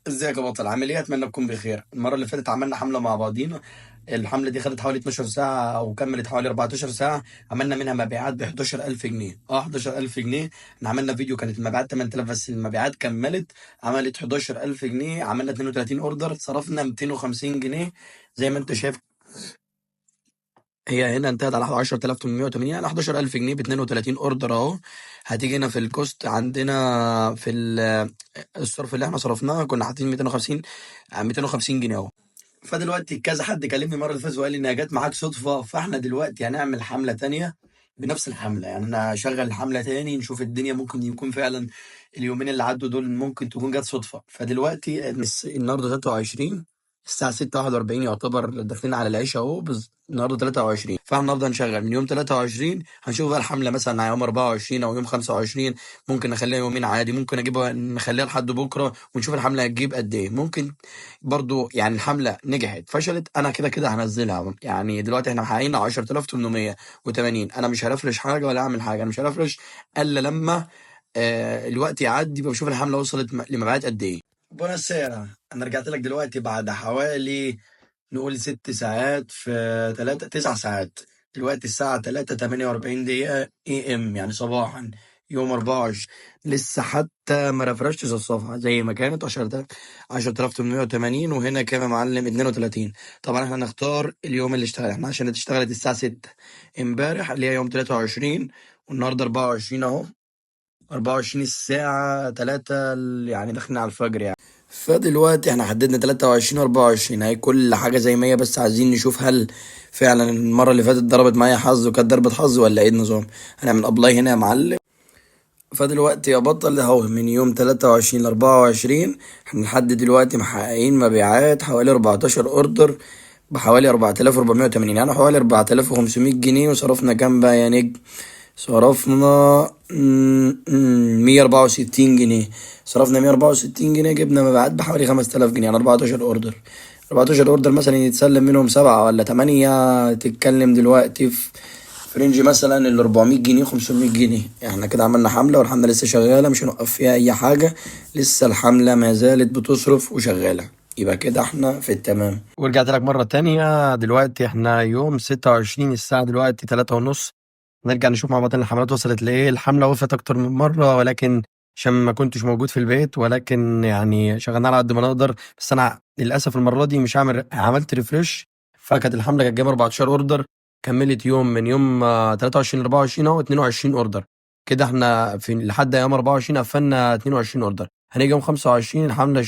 ازيك يا بطل؟ عامل ايه؟ اتمنى تكون بخير. المرة اللي فاتت عملنا حمله مع بعضينا. الحملة دي خدت حوالي 12 ساعة او كملت حوالي 14 ساعه. عملنا منها مبيعات ب 11000 جنيه. 11000 جنيه. احنا عملنا فيديو كانت المبيعات 8000، بس المبيعات كملت عملت 11000 جنيه. عملنا 32 order، صرفنا 250 جنيه. زي ما انت شايف هي هنا انتهت على 10880، يعني 11000 جنيه ب 32 order اهو. هتيجي هنا في ال cost عندنا في الصرف اللي احنا صرفناه كنا حاطين 250 جنيه اهو. فدلوقتي كذا حد كلمني المرة اللي فاتت وقال لي انها جت معاك صدفه، فاحنا دلوقتي هنعمل حمله تانية بنفس الحمله. يعني انا هشغل الحملة تاني نشوف الدنيا، ممكن يكون فعلا اليومين اللي عدوا دول ممكن تكون جت صدفه. فدلوقتي النهارده 23 الساعة 6:41، يعتبر داخلين على العشاء اهو. النهارده 23، فاحنا النهارده هنشغل من يوم 23. هنشوف بقى الحملة مثلا على يوم 24 او يوم 25، ممكن نخليها يومين عادي، ممكن اجيبها نخليها لحد بكره ونشوف الحملة هتجيب قد ايه. ممكن برضو يعني الحملة نجحت فشلت انا كده كده هنزلها. يعني دلوقتي احنا محققين 10880. انا مش هرفرش حاجة ولا اعمل حاجه، انا مش هرفرش الا لما الوقت يعدي بشوف الحملة وصلت لمبيعات قد ايه. buonasera، انا رجعت لك دلوقتي بعد حوالي نقول 6 ساعات في 3 9 ساعات. دلوقتي الساعة 3:48 دقيقة AM، يعني صباحا يوم 24. لسه حتى ما رفرشتش الصفحة زي ما كانت 10000 10880. وهنا كام يا معلم؟ 32. طبعا احنا نختار اليوم اللي اشتغل احنا عشان اشتغلت الساعة 6 امبارح اللي هي يوم 23، والنهارده 24 اهو، 24 الساعة 3، يعني داخلين على الفجر يعني. فدلوقتي احنا حددنا 23 24، هي كل حاجة زي ما هي، بس عايزين نشوف هل فعلا المرة اللي فاتت ضربت معايا حظ وكانت ضربة حظ ولا ايه النظام. هنعمل apply هنا يا معلم. فدلوقتي يا بطل اهو من يوم 23 ل 24 احنا لحد دلوقتي محققين مبيعات حوالي 14 order بحوالي 4480، يعني حوالي 4500 جنيه. وصرفنا كام بقى يا نجم؟ صرفنا 164 جنيه. صرفنا 164 جنيه، جبنا مبيعات بحوالي 5000 جنيه، يعني 14 order. 14 order مثلا يتسلم منهم سبعة ولا تمانية، تتكلم دلوقتي في range مثلا ال 400 جنيه، 500 جنيه. احنا كده عملنا حملة والحملة لسه شغالة، مش هنوقف فيها أي حاجة، لسه الحملة ما زالت بتصرف وشغالة، يبقى كده احنا في التمام. ورجعت لك مرة تانية. دلوقتي احنا يوم 26 الساعة دلوقتي 3:30. نرجع نشوف مع بعض الحملات وصلت لإيه. الحملة وقفت أكتر من مرة ولكن عشان ما كنتش موجود في البيت، ولكن يعني شغلنا على قد ما نقدر. بس أنا للأسف المرة دي مش هعمل، عملت refresh فكانت الحملة كانت جايبة 14 order، كملت يوم من يوم 23 ل 24 اهو 22 order. كده احنا في لحد يوم 24 قفلنا 22 order. هنيجي يوم 25 الحملة